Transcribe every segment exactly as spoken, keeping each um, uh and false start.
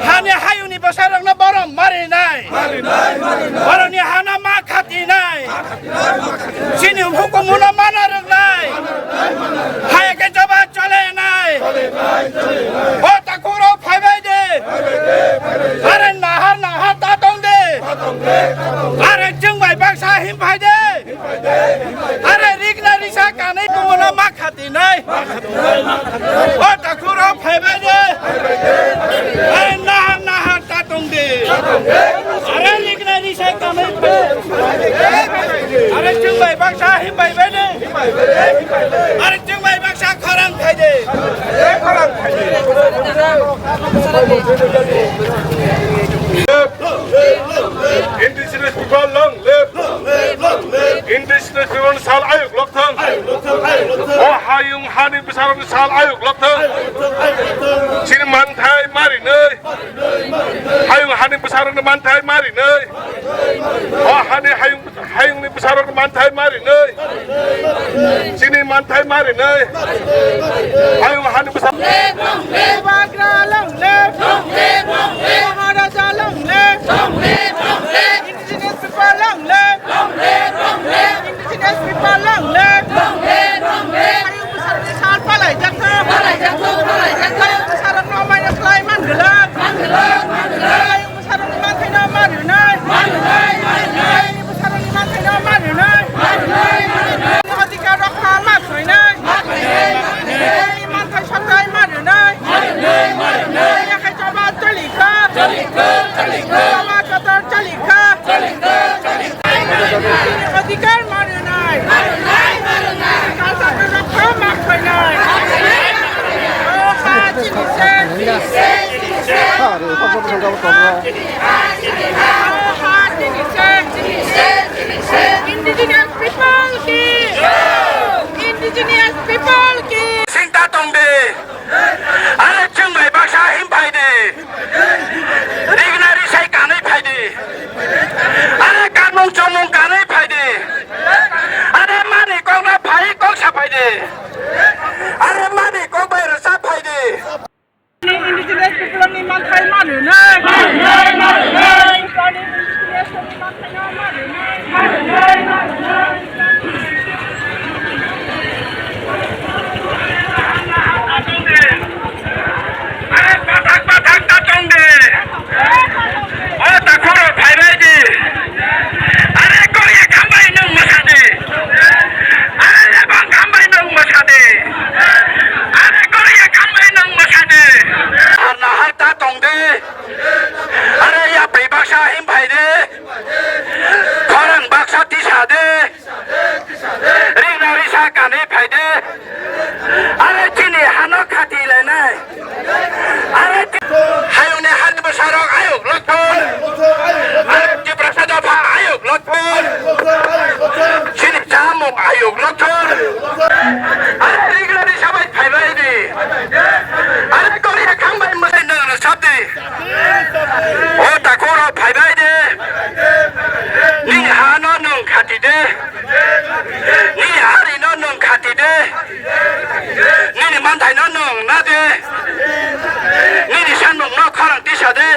Hani hayungni bwsarokno borom marinai. Borokni hano ma khatinai. Chini hukumu no mana rwknai. Haya khe joba chole nai. O takhuk rok phaibai de. Are nahar nahar ta tong de. Are chwng bai baksa him phai de. Are rikna risa kanwi kumono ma khatinai. O takhuk rok phaibai de. Are nahar nahar ta tong de. Are rikna risa kanwi. Are chwng bai baksa him bai bai de. Are chwng bai baksa khorang khai de. Indigenous people long live. Indigenous people sal ayuk lokthang. O hayung hani bwsarokni sal ayuk lokthang. Chini manthai marinai. Hayung hani bwsarokni manthai marinai. O hani hayung, hayungni bwsarokni manthai marinai. Chini manthai marinai. Hayung hani bwsarok. Bubagra long live. Maharaja long live. Indigenous people long live. Indigenous people long live. Hayung bwsarokni sal palai jakthang. Palai jakthang, palai jakthang. Hayung bwsarokno maino khlai man glak. Man glak, man glak. Hayung bwsarokni manthaino ma rwnai. Ma rwnai, ma rwnai. Hayung bwsarokni manthaino ma rwnai. Ma rwnai, ma rwnai. Adhikar rokha ma khlainai. Ma khlainai, ma khlainai. Hayungni manthai sakrai ma rwnai. Ma rwnai, ma rwnai. Yakhai choba choli kha. Choli kha, choli kha. Choba kotor choli kha. Choli kha, choli kha. Adhikar ma rwnai. Ma rwnai, ma rwnai. Adhikar rokha ma khlainai. O ha chini se. Indigenous people ki! Indigenous people ki! Singta tong di. Are chwng bai baksa him phai di. Rigna risai kanwi phai di. Are kanmung chomung kanwi phai di. Are mani kokno phai kok sa phai di. Are mani kok bai rwsa phai di. Indigenous people ni manthai ma rwnai. Indigenous people ni manthai ma rwnai. Are bathak bathak ta tong de. O takhuk rok phaibai di. Are koriya khambai nwng mwsa di. Are lebang khambai nwng mwsa di. Are koriya khambai nwng mwsa di. Har nahar ta tong di. Are yapri baksa him phai di. Khorang baksa tisa di. Rigna risa kanwi phai di. Are chini hano khati lainai. Are ti-, hayungni hani bwsarok ayuk lokthon. Are Tiprasa dopha ayuk lokthon. Chini chamung ayuk lokthon. Are rigna risa bai phaibai di. Are koriya khambai mwsai nwng rwsap di. O takhuk rok phaibai di. Nini hano nwng khati di. Nini ari no nwng khati de. Nini manthai no nwng na de. Nini sanmung no khorang tisa de.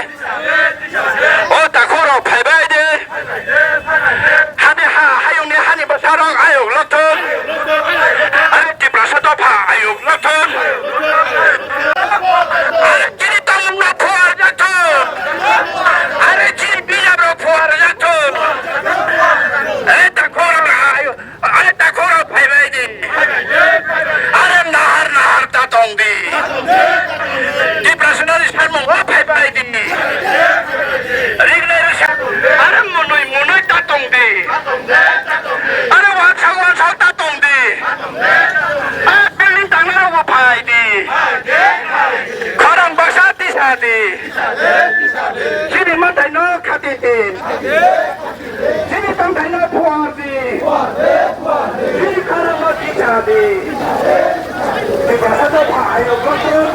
O takhuk rok phaibai de. Hani ha, hayungni hani bwsarok ayuk lokthon. Are Tiprasa dopha ayuk lokthon. Are chini tongmung no phuar jakthon. Are chini bijap rok phuar jakthon. E takhuk rok ayuk. Are takhuk rok phaibai di. Are nahar nahar ta tong di. Tiprasani samung o phaibai di. Rignai rwsa. Are monoi monoi ta tong di. Are wansak wansak ta tong di. Are building tangnai rok bo phai di. Khorang baksa tisa di. Chini manthai no khati di. Chini tongthai no phuar di. Chini khorang no tisa di. Tiprasa dopha ayuk lokthon.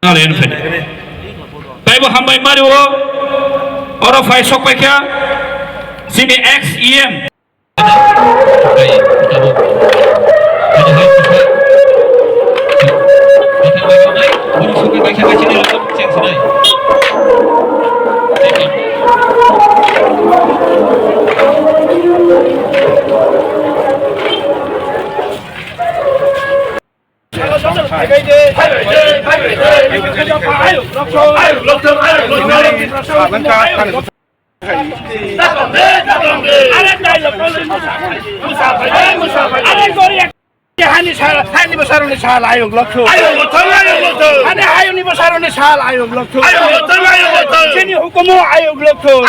Nale yan phai. Taibo hambai mari o. Oro phai sok paikha. Sini ex E M. Hani sal, hani bosaroni sal ayok lokthung. Hani hayoni bosaroni sal ayok lokthung. Chini hukumu ayok lokthung.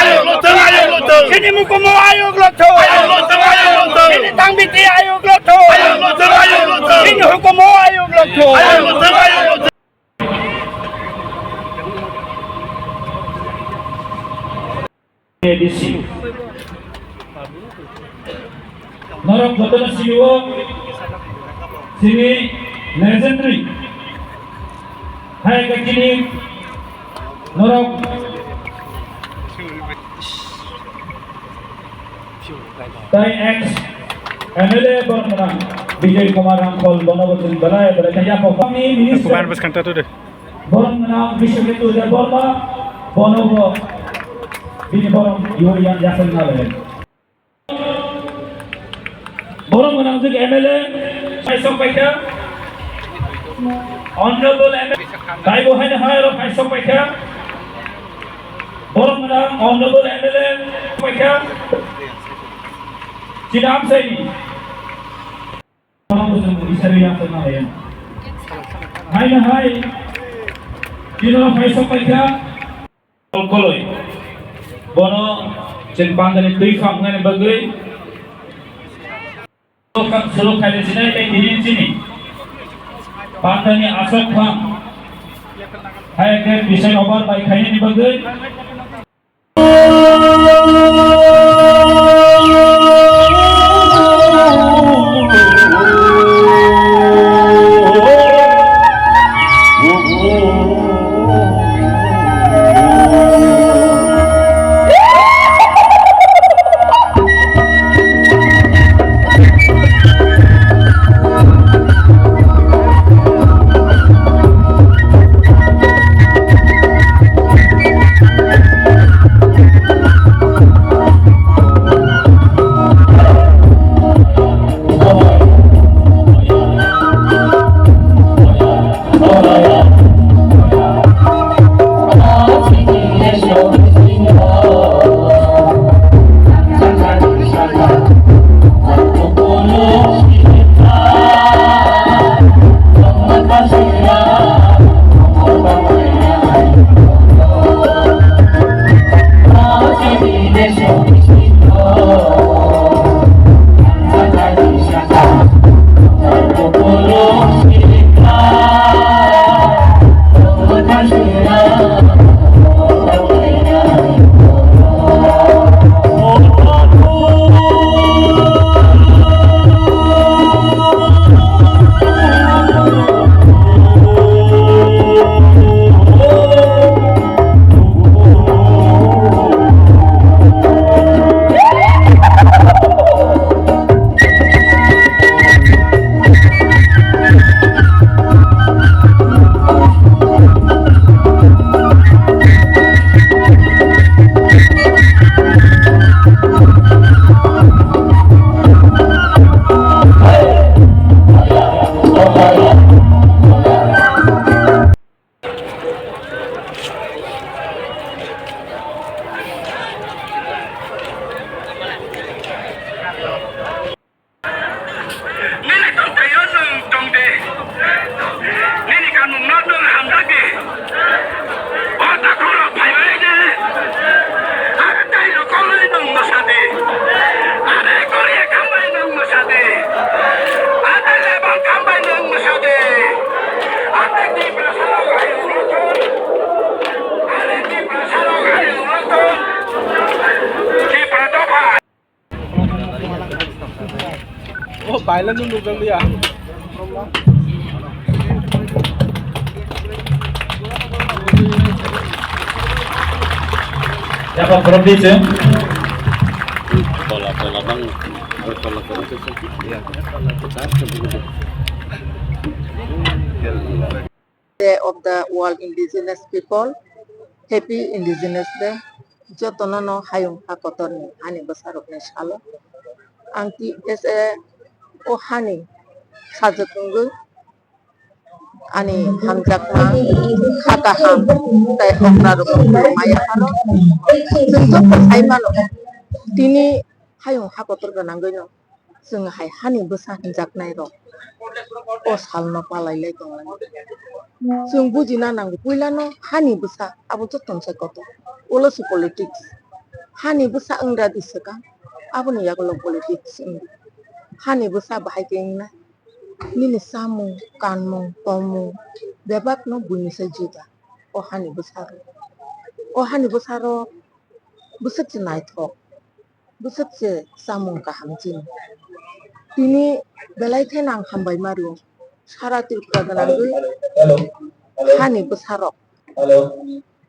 Chini mukumu ayok lokthung. Chini tangbiti ayok lokthung. Chini hukumu ayok lokthung. A D C. Norok jotono sini o sini legendary. Hai ka chini norok tai ex M L A borok gwnang Bijoy Kumar Rangkhol bono bo chwng belai belai khe yapha. Minister. Borok gwnang Biswaketu Debbarma, bono bo bini borok yo ya-, yasakna lai. Borok gwnang jwk M L A, paisok paikha. Honorable M L A, taibo haino hai oro paisok paikha. Borok gwnang Honorable M L A paikha. Chini amchaini. Haino hai, chini paisok paikha. Koloi. Bono chwng pandani twi phang nani bagwi. Suru khaini sinai tei tini chini. Pandani asok phang. Hai ke bisai obar bai khaini bagwi. Thailand no nukjakliya. Yapa borok di se. Tola, tola bang, tola, tola, tola. Day of the World Indigenous People, Happy Indigenous Day. Jotono no hayung ha kotorni ani bwsarokni salo. Ang T S A o hani sajwk wngwi ani hamjakma kha kaham tei okra rok maya pharo chwng joto sai mano. Tini hayung ha kotor gwnangwi no chwng hai hani bwsa hinjaknai rok o salno palai lai tonglai. Chwng bujina nango, puilano hani bwsa abo joto se kotor. Ulo se politics. Hani bwsa wngra di swkang, aboni yagulo politics wngdi. Hani bwsa bahai khe wngnai. Nini chamung, kanmung, tongmung bebakno buini se juda. O hani bwsarok, o hani bwsarok bwswk se naithok. Bwswk se chamung kaham chini. Tini belai kheno ang hambai ma rwo. Sara Tripura gwnangwi hani bwsarok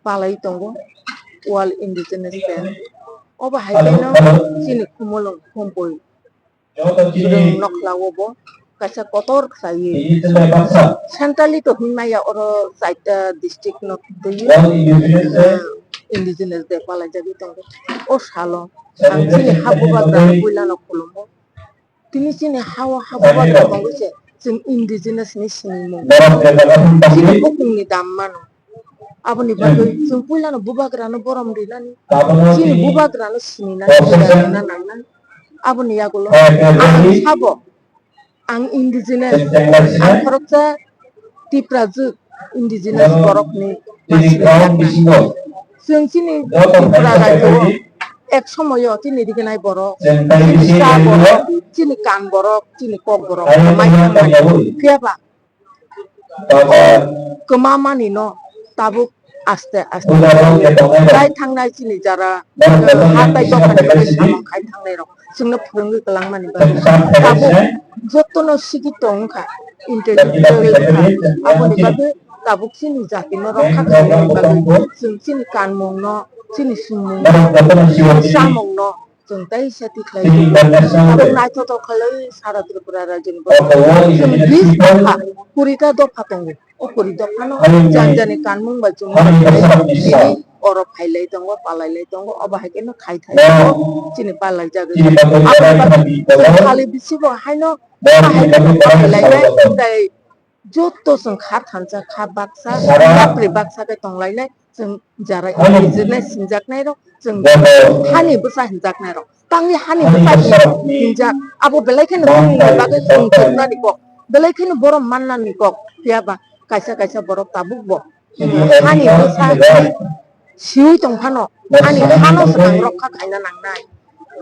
palai tongo World Indigenous Day. Obo hai kheno chini khumulwng khumpui chwng nokla o bo kaisa kotor khlaiwi centrally to hwnmaya oro chaita district no twiwi, ah, Indigenous Day palaijagwi tongo. O salo ang chini ha bubagrano puilano khulumo. Tini chini ha o ha bubagra tongwi se chwng Indigenous ni sinimung, chini bukungni dam mano. Aboni bagwi chwng puilano bubagrano borom rinani, chini bubagrano sininani, nangnani. Aboni yagulo ang sabo, ang indigenous, ang khoroksa Tiprajwk indigenous borokni. Chwng chini Tripura rajyo ek somoyo chini rignai borok, chini cha borok, chini kan borok, chini kok borok, mai thangmani. Phiya ba kwma mani no tabuk aste aste tai thangnai chini jara ha tai dophani samung khai thangnai rok chwngno phwrwngwi kwlangmani bagwi tabuk jotono sigi tong wngkha, intellectual wngkha. Aboni bagwi tabuk chini jati no rokha khainani bagwi chwng chini kanmung no, chini sumung no, chini chamung no chwng teisa tikhlai tongo. Abo naithotok khlai sara Tripura rajyoni borok. Chwng bis dopha, kurita dopha tongo. O kuri dophano jani jani kanmung bai chwng tini oro phailai tongo, palailai tongo. Obo hai kheno khai thai tongo, chini palaijagwi. Abo chwng khali bisibo haino, haino palainai tei joto chwng kha thansa, kha baksa, yapri baksa khe tonglainai, chwng jara indigenous sinjaknai rok, chwng hani bwsa hinjaknai rok, tangwi hani bwsa hinjak, abo belai kheno bagwi chwng thwknani kok, belai kheno borom mannani kok. Phiya ba kaisa kaisa borok tabuk bo hani bwsa hinwi siwi tong phano ani hano swkang rokha khaina nangnai.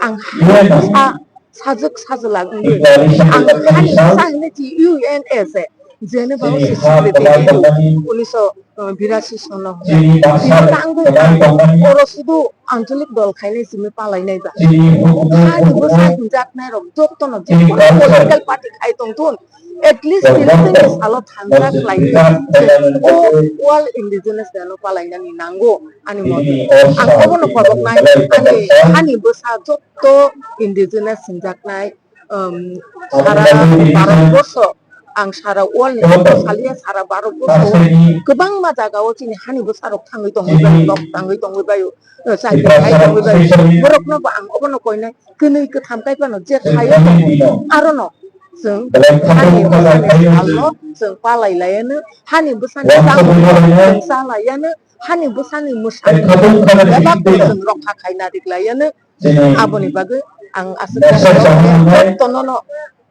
Ang hani bwsa sajwk sajwlak wngwi ang hani bwsa hinwi chi U N S A, jene ba se secretary unisho birasi sono. Tini tangwi ang oro sudu ancholik dol khainai simi palainai ba. Hani bwsa hinjaknai rok jotono je political party khai tongthun, at least tini tini salo thansa khlai o World Indigenous Day no palainani nango ani mote. Ang obono koboknai ani hani bwsa jotto indigenous hinjaknai, um, sara Bharat borsho, ang sara world ni kok saliya, sara Bharat borsho kwbangma jaga o chini hani bwsa rok thangwi tongwi bai, nok thangwi tongwi bai, chakri khai tongwi bai. Borok no bo ang obono koinai, kwnwi kwtham kai phano je thaio tongo, aro no chwng hani bwsani sal no chwng palai laiya no, hani bwsani chamung chwng cha laiya no, hani bwsani mwsang bebak no chwng rokha khaina rik laiya no. Aboni bagwi ang aswk jotono no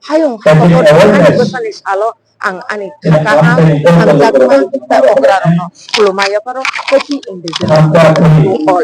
hayung hani bwsani salo ang ani kaham hamjakma tei okra rokno khulumai yapharo happy indigenous to all.